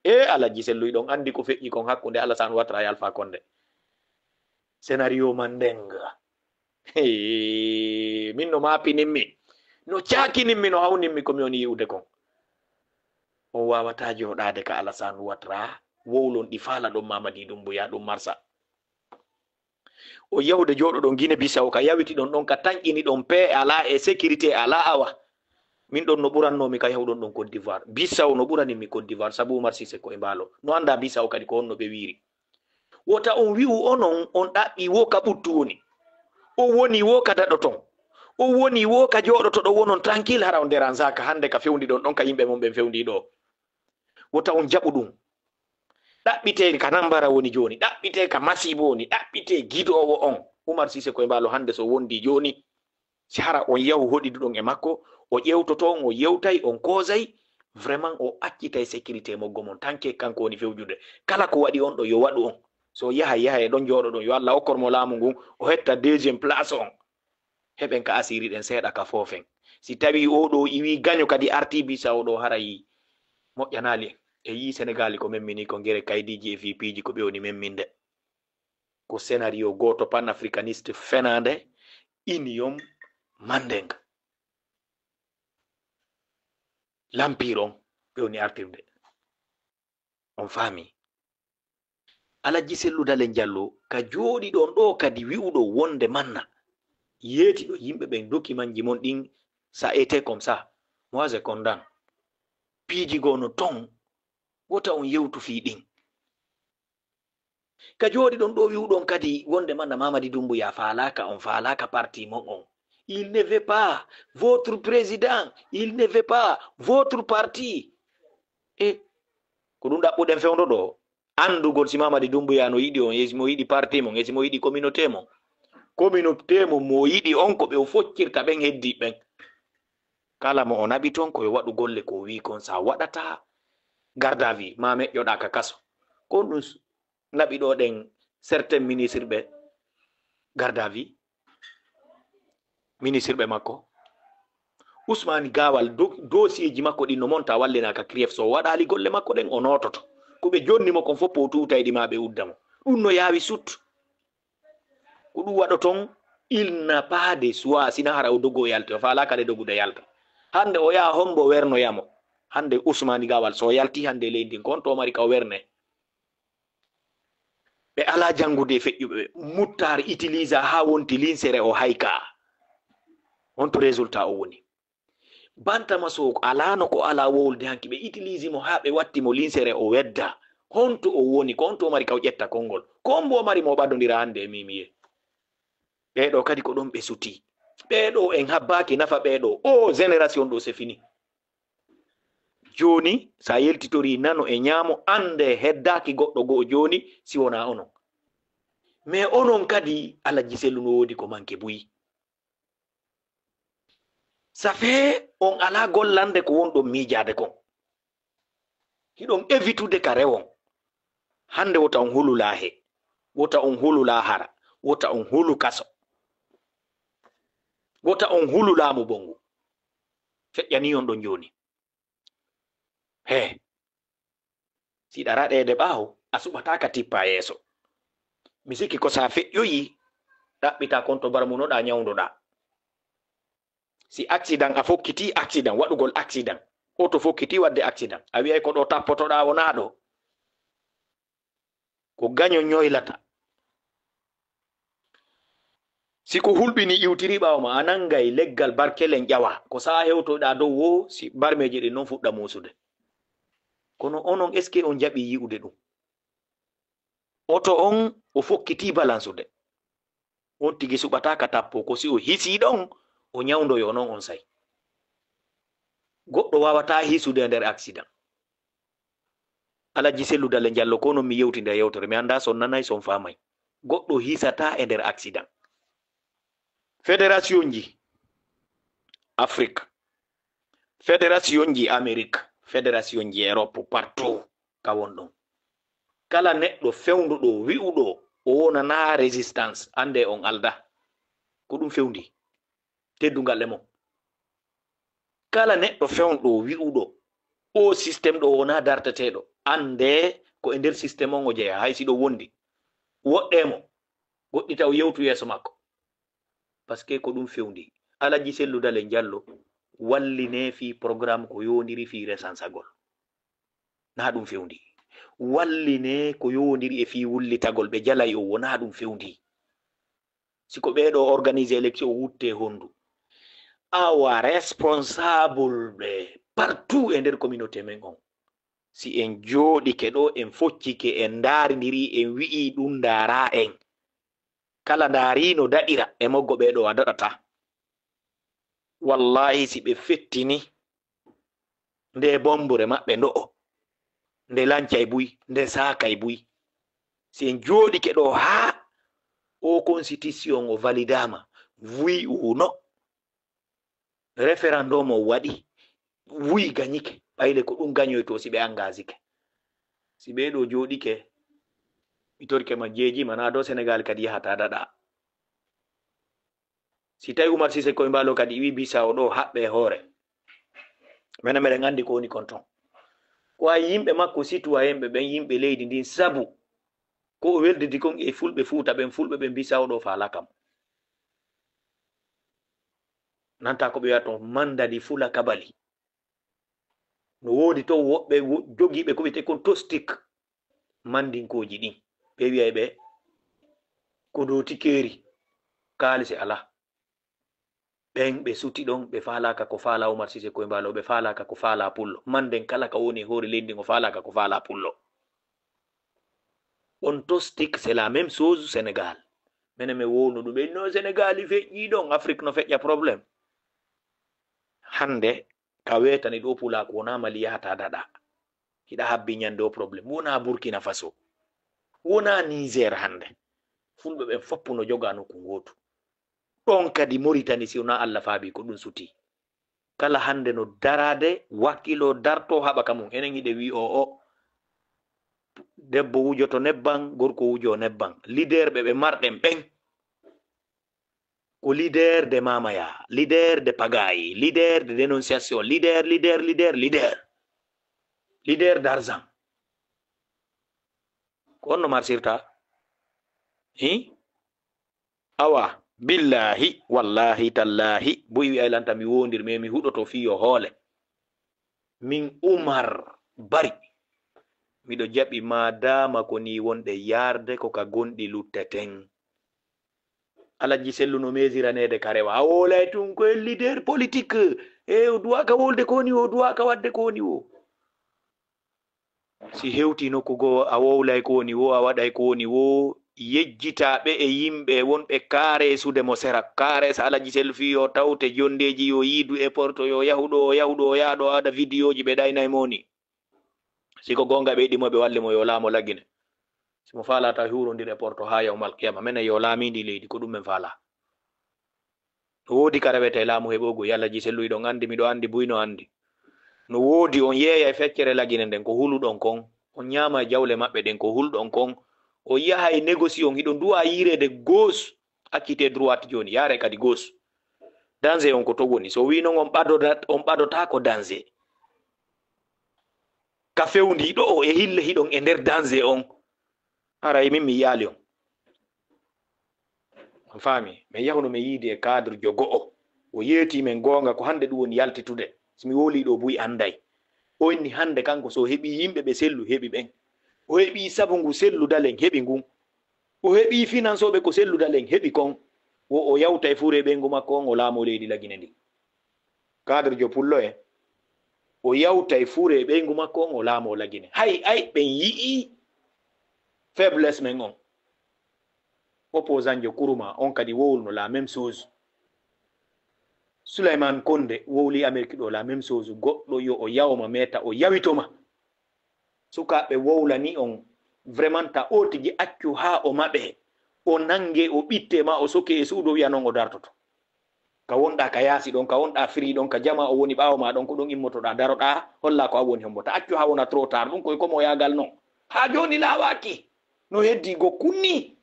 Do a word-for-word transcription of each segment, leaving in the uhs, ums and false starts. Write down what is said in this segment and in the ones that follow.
E Alhaji Sellu, hiɗon anndi ko feƴƴi kon hakkunde Alassane Ouattara e Alpha Condé. Scénario Mandeng. Hee, min no maapininmi, no caakininmi, no hawninmi ko mi woni yi'ude kon. On waawataa jooɗaade ka Alassane Ouattara, wowlon ɗi faala ɗon Mamadi Doumbouya ɗum marsa. O yahude jooɗoɗon Guinée Bissau ka yawitiɗon ɗon, ka tanƴiniɗon, paix alaa e sécurité alaa awa. Min ɗon no ɓurannoomi ka yahuɗon ɗon Côte d'Ivoire. Bissau no ɓuraninmi Côte d'Ivoire, sabu Umar Sissoco e Embaló. No anndaa Bissau kadi ko honno ɓe wiiri. Wota on wi'u onon, on ɗaɓɓii wo ka ɓuttu woni. O woni wo ka daɗoton. O woni wo ka jooɗotoɗon wonon tranquille, hara on dérangeaka hannde ka fewndi ɗon ɗon ka yimɓe mon ɓen fewndi ɗo. Wota on jaɓu ɗum. Ɗaɓɓitee ka Nambara woni jooni, ɗaɓɓitee ka Masiibo woni, ɗaɓɓitee gidoowo on. Umar Sissoco e Embaló hannde so wondi jooni, si hara on yahu hoɗiduɗon e makko, o ƴeewtoto on, o yewtay, on koosay, vraiment o accitay sécurité moggo mon, tanke kanko woni fewjude. Kala ko waɗi on ɗo, yo waɗu on. So yahay, yahay e ɗon jooɗoɗon, yo Allah okkor mo laamu ngun, o hetta deuxième place on. Heɓen ka asiri ɗen seeɗa ka foofen. Si tawi oo ɗoo iwii gaño kadi artii Bissau ɗoo, haray moƴƴanaali en. E yii Senegaali ko memmini ko ngere kaydiiji e V P ji ko ɓe woni memminde. Ko scénario gooto panafricaniste fenaande, Union Mandeng. L'Empire on ɓe woni artirde. On faami? Alhaji Sellu Dalen Jallo, ka jooɗiɗon ɗoo kadi wi'uɗo wonde manna, yeetiɗo yimɓe ɓen dokimanji mon ɗin, ça a été comme ça. Moi, je condamne. Piiji goo no ton, wota on yewtu fii ɗin. Ka jooɗiɗon ɗoo wi'uɗon kadi wonde manna Mamadi Doumbouya faalaaka, on faalaaka parti mon on. Il ne veut pas votre président, il ne veut pas votre parti. E ko ɗum ɗaɓɓuɗen fewndo ɗoo. Anndugol si Mamadi Doumbouya no yiɗi on, e si mo yiɗi parti mon, e si mo yiɗi communauté mon. Communauté mon mo yiɗi on, ko ɓe o foccirta ɓen heddi ɓen. Kala mo o naɓi ton, ko yo waɗu golle ko o wi'i kon. Sa waɗataa, garde à vue, ma meƴƴoɗaa ka kaso. Ko ɗum s-, naɓi ɗoo ɗen certains ministre ɓe garde à vue. Ministre ɓe makko. Ousmane Gawal, do-, dossier ji makko ɗin no monta, wallinaaka CRIEF. So waɗaali golle makko ɗen, o noototo. Ko ɓe jonni mo kon fof, o tuutay ɗi, ma ɓe udda mo. Ɗum no yaawi sut. Ko ɗum waɗoton, il n'a pas de choix. Sina hara o dogo yalta, o faalaaka le dogude yalta. Hannde o yaha hombo wernoya mo. Hannde Ousmane Gawal, so o yalti hannde leydi ndin, ko on to mari ka o werne. Ɓe alaa janngude e feƴƴuɓe ɓe. Muttar utilisa haa wonti linsere o hayka. On to résultat o woni. Bantama Sow alaano ko alaa wowlude hanki, ɓe utilisi mo haa ɓe watti mo linsere o wedda. Honto o woni? Ko honto o mari ka o ƴetta konngol? Ko hombo o mari mo o ɓadondira hannde e Mimiye? Ɓee ɗoo kadi ko ɗon ɓe suti. Ɓee ɗoo en habbaaki nafa ɓee ɗoo. O génération ɗoo, c'est fini. Jooni, sa yeltitorii nano e ñaamo, annde heddaaki goɗɗo go'o jooni si wonaa onon. Mais onon kadi, Alhaji Sellu, no woodi ko manke buy. Ça fait on alaa gollande ko wonɗon miijaade kon. Hiɗon évitude ka rewon. Hannde wota on hulu laahe, wota on hulu laahara, wota on hulu kaso, wota on hulu laamu bongu. Feƴƴanii on ɗon jooni. He. Si ɗa raɗeede ɓaawo, a suɓataa ka tippa yeeso. Mi sikki ko sa feƴƴoyi, ɗaɓɓitaa kon to barmunoɗaa, ñawndoɗaa. Si accident a fokkiti, accident, waɗugol accident. Oto fokkiti waɗde accident. A wi'ay ko ɗo tappotoɗaa, wonaa ɗo. Ko gaño ñoylata. Si ko hulɓini iwtiri ɓaawo ma, a nangay leggal barkelen ƴawa. Ko sa hewtoyɗaa dow wo, si barmeeji ɗin non fuɗɗa muusude. Kono onon, est-ce que on jaɓi yi'ude ɗum? Oto on, o fokkiti balansude. On tigi suɓataa ka tappo, ko si o hisii ɗon, o ñawndoyoo non on say. Goɗɗo waawataa hisude e nder accident. Alhaji Sellu Dale Jallo, ko non mi yewtida yewtere, mi anndaa si on nanay, si on faamay. Goɗɗo hisataa e nder accident. Fédération ji Afrique, fédération ji Amérique, fédération ji Europe, partout ka wonɗon. Kala neɗɗo fewnduɗo, wi'uɗo o wonanaa résistance, annde on aldaa. Ko ɗum fewndi teddungal e mon. Kala neɗɗo fewnɗo, wi'uɗo o système ɗo wonaa darteteeɗo, Annde ko e nder système on o jeyaa, hay si ɗo wondi. Woɗɗee mo, goɗɗita o yewtu yeeso makko. Parce que ko ɗum fewndi. Alhaji Sellu Dalen Jallo, wallinee fii programme ko yowondiri fii resansagol. Naa ɗum fewndi. Wallinee ko yowondiri e fii wullitagol ɓe jalay o, wonaa ɗum fewndi. Si ko ɓee ɗoo organiser élection, wuttee honndu. Awa responsable ɓe partout e nder communauté men on. Si en jooɗike ɗoo, en foccike, en ndaarindiri, en wi'i ɗum ndaaraa en. Kala ndaariino daɗira e moggo ɓee ɗoo a daɗataa. Wallaahi si ɓe fettini nde bombure maɓɓe ndo'o, nde lancay buy, nde saakay buy. Si en jooɗike ɗoo haa o constitution o validaama, oui ou non, référendum o waɗi, oui gañike, ɓayle ko ɗum gañoytoo si ɓe engagike. Si ɓee ɗoo jooɗike, mi torike ma jeeji, mana ɗoo Senegal kadi yahata daɗa. Si tawi Umar Sise Koye Mbaalo kadi wi Bissau ɗoo haɓɓe hoore. Menen meɗen anndi ko woni kon ton. Ko ay yimɓe makko, citoyen ɓe ɓen, yimɓe leydi ndin, sabu ko o weldidi kon e fulɓe Fuuta ɓen, fulɓe ɓen Bissau ɗoo faalaaka mo. Nanta ko ɓe wiya ton mandadi fula kabali. No woodi ton woɓɓe wo-, jogiiɓe ko wiyetee kon tostik, mandinkooji ɗin. Ɓe wiyay ɓe ko dootikeeri, kaalisi alaa. Ɓen ɓe suti ɗon, ɓe faalaaka ko faalaa Umar Sise Koye Mbaalo, ɓe faalaaka ko faalaa Pullo. Manden kala ka woni e hoore leydi ndin, o faalaaka ko faalaa Pullo. On tostik, c'est la même chose Sénégal. Menen men wowno ɗum, ɓe no Sénégal feƴƴi ɗon, Afrique no feƴƴa problème. Hannde ka weetani ɗoo Pulaaku, wonaa Mali yahata daɗa. Hiɗa habbi ñande o problème. Wonaa Burkina Faso. Wonaa Niger hannde. Fulɓe ɓen foppu no jogaa nokku ngootu. Ɗon kadi Moritani, si wonaa Allah faabi ko ɗum suti. Kala hannde no daraade, wakkiloo, dartoo, haɓa ka mum. Enen hiɗe wi o, o. Debbo wujoto nebban, gorko wujo nebban. Leader ɓe ɓe marɗen ɓen. Ko leader de mamaya, leader de pagaille, leader de dénonciation, leader, leader, leader, leader. Leader d'argent. Ko on no marsirta? Hi? Awa, billahi, wallahi, tallahi, buy wi ay lanta mi wondir, mais mi huɗoto fiyo hoole. Min Umar Bari, miɗo jaɓi ma dama ko ni wonɗe yarde ko ka gonɗi lutteten. Alhaji Sellu no mesiraneede ka rewa. A wowlay tun ko e leader politique. E o duwaaka wolde ko woni wo, o duwaaka wadde ko woni wo. Si hewti nokku goo, a wowlay ko woni wo, a waɗay ko woni wo, yejjitaaɓe e yimɓe wonɓe kaareesude mo sera. Kaareesa Alhaji Sellu fii yo tawte jondeeji, yo yiidu e porto, yo yahu ɗo, o yahu ɗo, o yaha ɗo, aada vidiyooji ɓe ɗaynay mo ni. Si ko goonga ɓe yiɗi mo, ɓe walli mo, yo laamu lagine. Si mo faalaa taw huurondir e porto haa yawmal qiyama. Menen yo laamii ndi leydi, ko ɗum men faalaa. No woodi ka rewete e laamu heɓoogu, yo Alhaji Sellu iɗon anndi, miɗo anndi, buy no anndi. No woodi on yeeyay feccere lagine nden, ko huluɗon kon. On ñaama e jawle maɓɓe ɗen, ko huluɗon kon. On yahay négocier on, hiɗon duwa yiireede gauche, accitez droite jooni, yaare kadi gauche. Danger on ko to woni. So wii non on ɓadodat-, on ɓadotaako danger. Ka fewndi ɗo e hille hiɗon e nder danger on. Haray min mi yiyaali on. On faami? Min yahuno min yiidi e cadre jo go'o. O yeetii min goonga ko hannde ɗum woni yaltitude. Si mi wowlii ɗo buy annday. O inni hannde kanko so heɓii yimɓe ɓe Sellu heɓi ɓen. O heɓii sabu ngu Sellu Dalen heɓi ngun. O heɓii finansooɓe ko Sellu Dalen heɓi kon. Wo o yawta e fure ɓeyngu makko on, o laamoo leydi Lagine ndin. Cadre jo Pullo en, o yawta e fure ɓeyngu makko on, o laamoo Lagine. Hay, ay, ɓen yi'ii faiblesse men on. Opposant jo Kuruma, on kadi wowluno la même chose. Souleymane Konde wowli Amérique ɗo, la même chose. Goɗɗo yo o yawo ma, meta o yawito ma. Sukaaɓe wowlani on, vraiment ta o tigi accu haa o maɓe, o nange, o ɓitte ma, o soke e suudu, o wiya non o dartoto. Ka wonɗa ka yaasi ɗon, ka wonɗa firi ɗon, ka jama o woni ɓaawo ma ɗon, ko ɗon immotoɗa, daroɗa, holla ko an woni hombo. Ta accu haa wona trop tard, ɗum koye komo yaagal non. Haa jooni laawaaki, no heddi go kunni.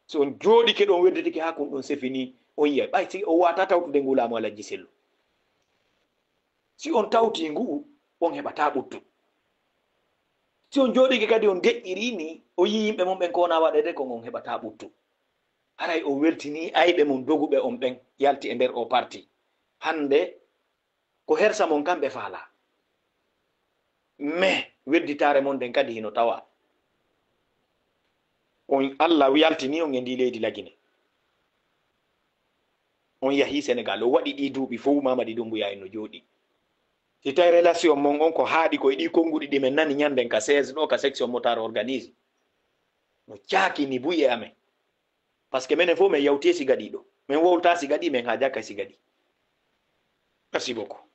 So on jooɗike ɗon, weddetike haa kun ɗon sefini, on yi'ay. Ɓay si o wata tawtude ngu laamu Alhaji Sellu. Si on tawti ngu, on heɓata ɓuttu. Si on jooɗike kadi on deƴƴirii ni, o yii yimɓe mon ɓen ko wona waɗeede kon, on heɓataa ɓuttu. Haray o weltinii ayɓe mon doguɓe on ɓen yalti e nder o parti. Hannde ko hersa mon kan ɓe faalaa. Mais wedditaare mon nden kadi hino tawaa. On Alla yaltinii on e ndii leydi Lagine. On yahii Senegal, o waɗi ɗii duuɓi fow Mamadi Doumbouya en no jooɗii. Si tawi relation mon on ko haaɗi ko e ɗii konnguɗi ɗi men nani ñannden ka seize ɗoo ka section motard organisé. No caakini buy e amen. Parce que menen fow men yawtii e Sigaɗii ɗoo. Men wowltaa Sigaɗii, men haajaaka e Sigaɗii. Merci beaucoup.